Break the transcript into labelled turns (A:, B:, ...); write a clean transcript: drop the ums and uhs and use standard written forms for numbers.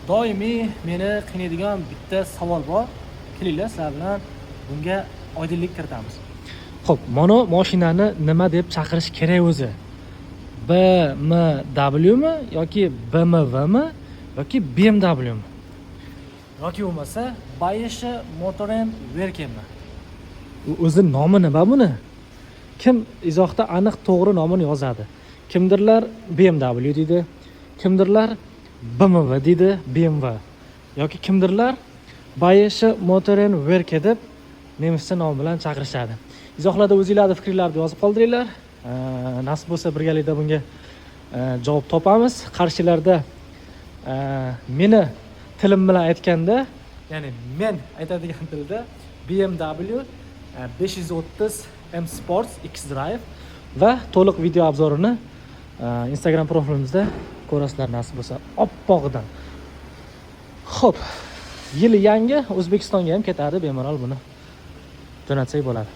A: Doimiy meni qiynaydigan bitta savol bor. Kelinglar, sizlar bilan bunga oydinlik kiritamiz. Xo'p, mana mashinani nima deb chaqirish kerak o'zi? BMW mi yoki BMW mi yoki BMW mi? Yoki bo'lmasa Bayerische Motoren Werke mi? O'zi nomi nima buni? Kim izohda aniq to'g'ri nomini yozadi? Kimdirlar BMW deydi, kimdirlar BMW deydi, BMW yoki kimdirlar Bayerische Motoren Werke deb nemischa nom bilan chaqirishadi. Izohlarda o'zinglarni fikringlarni yozib qoldiringlar. Nasib bo'lsa, birgalikda bunga javob topamiz. Qarshilarda meni tilim bilan aytganda, ya'ni men aytadigan tilda BMW 530 M Sports xDrive va to'liq video обзор ini Instagram profilimizda ko'rasizlar, nasib bo'lsa, oppog'idan. Xo'p, yili yangi, O'zbekistonga ham ketadi, bemalol buni jo'natsak bo'ladi.